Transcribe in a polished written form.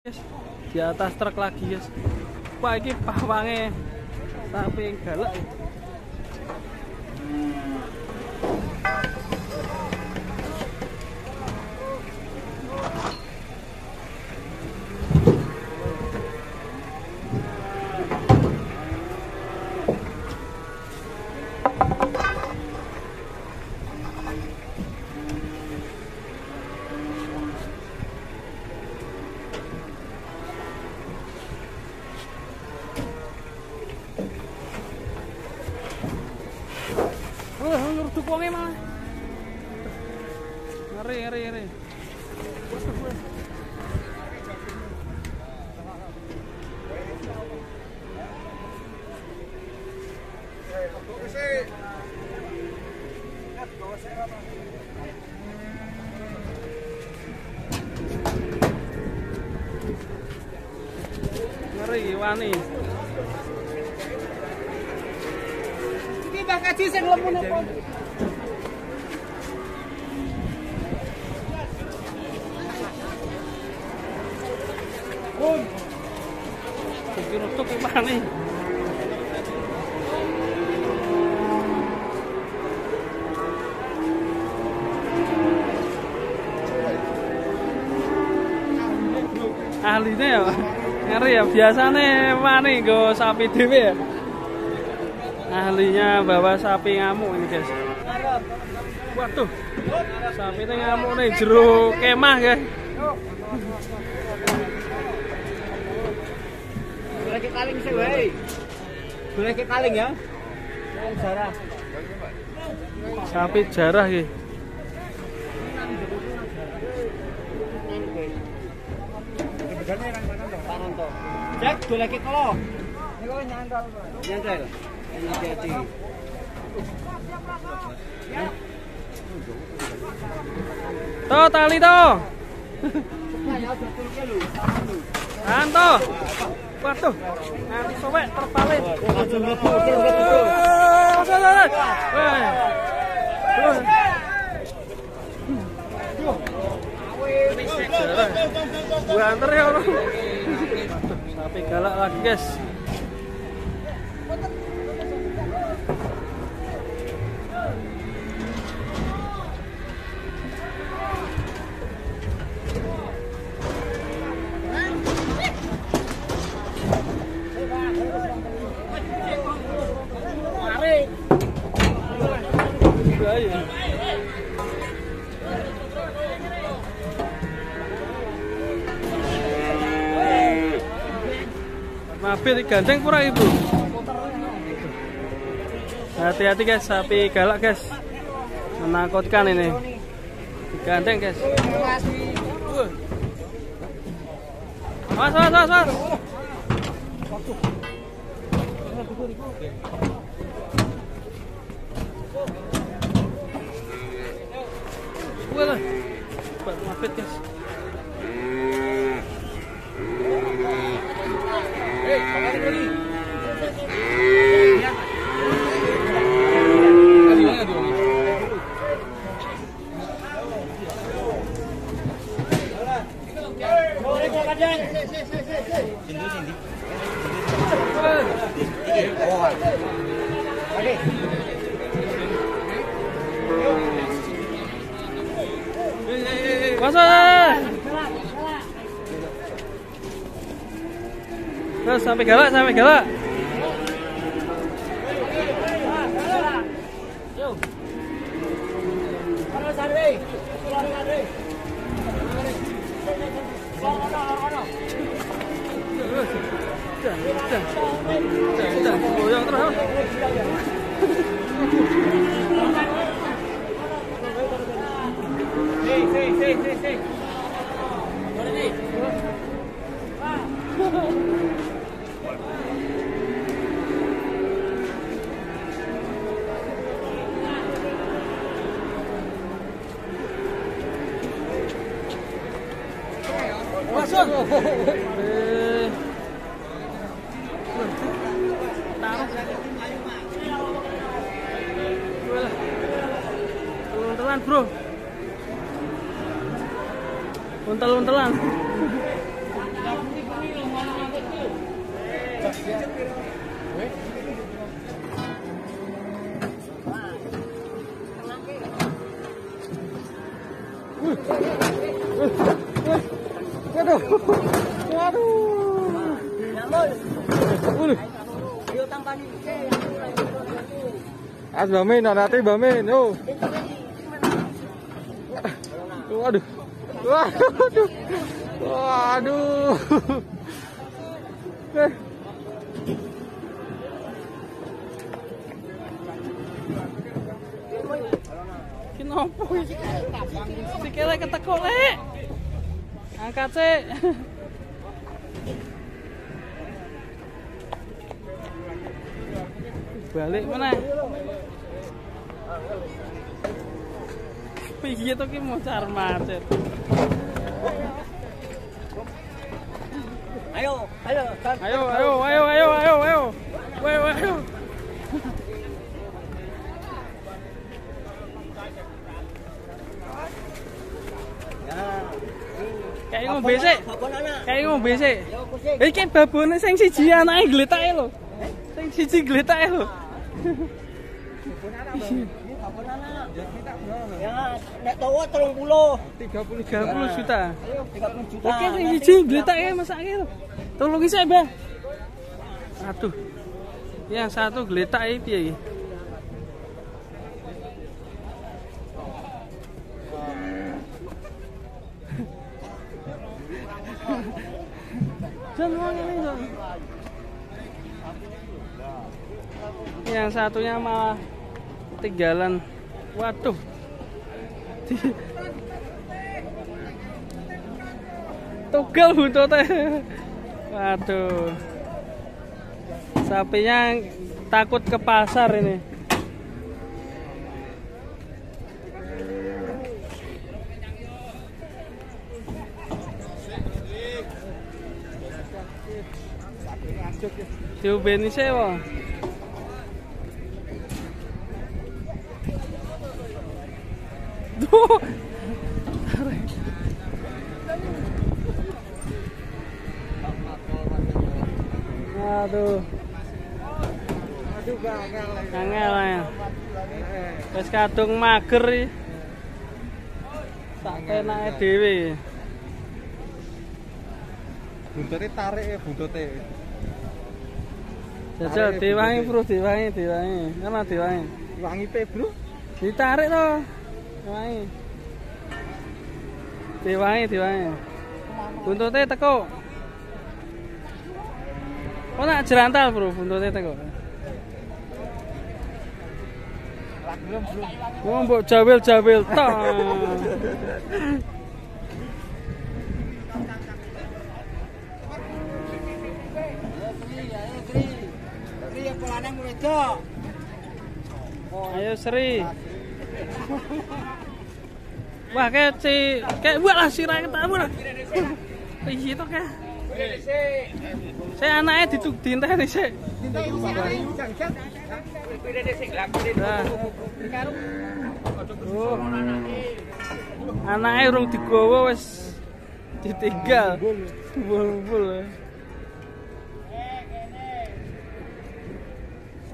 Guys, di atas truk lagi, guys. Wah, iki pawange sapi galak. Ngeruduk wonge malah. Ngeri, ngeri, ngeri. Ngeri wani. Iki Mbah Kaji sing lemune pon. Iki rutuk wani. Ahline ya. Ngeri ya, biasane wani nggo sapi dhewe ya. Ahlinya bawa sapi ngamuk ini, guys. Waduh. Sapi ini ngamuk nih jero kemah, guys. Golek kaling sik wae. Golek kaling ya. Jarah. Sapi jarah iki. Cek golek kala. Niku nyantel. Nyantel. Hati-hati. Toh tali toh. Anto. Waduh, nganti sowek terpalit. Banter ya orang. Sapi galak lagi, guys. Mampir gandeng pura ibu. Hati-hati guys, sapi galak guys. Menakutkan ini. Gandeng guys. Mas, mas, mas, mas. Wah, mapet guys. Terus sampai galak, sampai galak. Untelan bro, untel-untelan. Waduh. Waduh. As Bamin, nanti Bamin, yo. Waduh. Waduh. Waduh. Kenapa? Sikile ketekuk, Lek. Angkat sik. Balik mana? Piye to ki mocar macet. Ayo, ayo, ayo, ayo, ayo, ayo, ayo, ayo. Ayo, ayo. Kayak ngombe sik. Kayak ngombe sik. Iki babone sing siji anake gletake lho. Sing siji gletake lho. Ya, nek tawa 30. 30 juta. 30 juta. Oke, sing siji gletake mesake lho. Tulungi sik, Mbah. Aduh. Yang satu gletake piye iki? Yang satunya malah ketinggalan. Waduh. Tugel buntute. Waduh. Sapinya takut ke pasar ini. Diobeni sik wae. Duh. Aduh. Angel ya. Wis kadung mager iki. Sak penake dhewe. Buntute tarik ya buntute. Jajal diwangi bro, diwangi, diwangi. Ana diwangi. Wangi pe, Bro. Ditarik to. Diwangi. Diwangi, diwangi. Buntute teko. Oh, nak jerantal, Bro, buntute teko. Oh, mbok jawil-jawil to. Ayo Sri. Wah kayak si kayak buat lah sirah ketemu lah. Piye to kayak? Saya anaknya dituk dinteni sik. Anaknya urung digawa wis ditinggal. Kumpul-kumpul.